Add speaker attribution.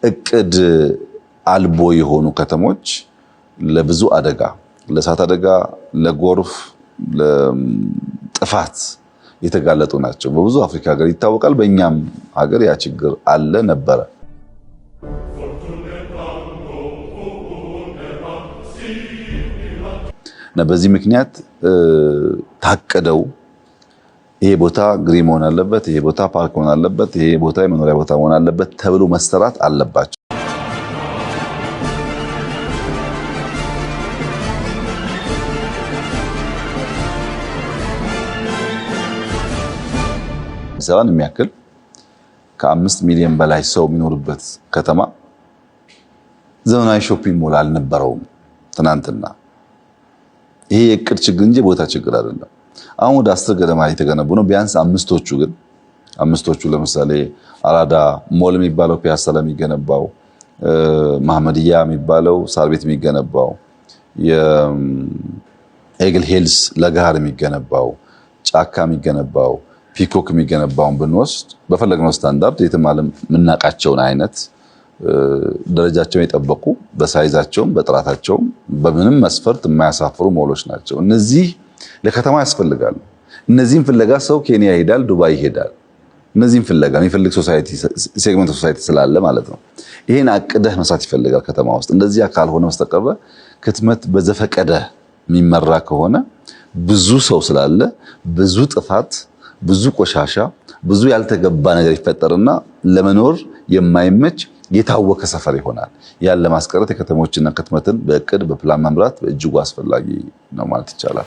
Speaker 1: እቅድ አልቦ የሆኑ ከተሞች ለብዙ አደጋ፣ ለእሳት አደጋ፣ ለጎርፍ፣ ለጥፋት የተጋለጡ ናቸው። በብዙ አፍሪካ ሀገር ይታወቃል። በእኛም ሀገር ያ ችግር አለ ነበረ። እና በዚህ ምክንያት ታቅደው ይሄ ቦታ green መሆን አለበት፣ ይሄ ቦታ ፓርክ መሆን አለበት፣ ይሄ ቦታ የመኖሪያ ቦታ መሆን አለበት ተብሎ መሰራት አለባቸው። አዲስ አበባን የሚያክል ከ5 ሚሊዮን በላይ ሰው የሚኖርበት ከተማ ዘመናዊ shopping mall አልነበረውም ትናንትና። ይሄ የእቅድ ችግር እንጂ ቦታ ችግር አይደለም። አሁን ወደ 10 ገደማ የተገነቡ ነው። ቢያንስ አምስቶቹ ግን አምስቶቹ ለምሳሌ አራዳ ሞል የሚባለው ፒያሳ ለሚገነባው፣ መሐመድያ የሚባለው ሳር ቤት የሚገነባው፣ የኤግል ሂልስ ለገሃር የሚገነባው፣ ጫካ የሚገነባው፣ ፒኮክ የሚገነባውን ብንወስድ በፈለግነው ስታንዳርድ የትም ዓለም የምናውቃቸውን አይነት ደረጃቸውን የጠበቁ በ size ኣቸውም በጥራታቸውም በምንም መስፈርት የማያሳፍሩ ሞሎች ናቸው። እነዚህ ለከተማ ያስፈልጋሉ። እነዚህም ፍለጋ ሰው ኬንያ ይሄዳል፣ ዱባይ ይሄዳል። እነዚህም ፍለጋ የሚፈልግ society segment society ስላለ ማለት ነው። ይሄን አቅደህ መስራት ይፈልጋል ከተማ ውስጥ። እንደዚያ ካልሆነ በስተቀር ክትመት በዘፈቀደ የሚመራ ከሆነ ብዙ ሰው ስላለ ብዙ ጥፋት፣ ብዙ ቆሻሻ፣ ብዙ ያልተገባ ነገር ይፈጠርና ለመኖር የማይመች የታወከ ሰፈር ይሆናል። ያን ለማስቀረት የከተሞችና ክትመትን በእቅድ በፕላን መምራት በእጅጉ አስፈላጊ ነው ማለት ይቻላል።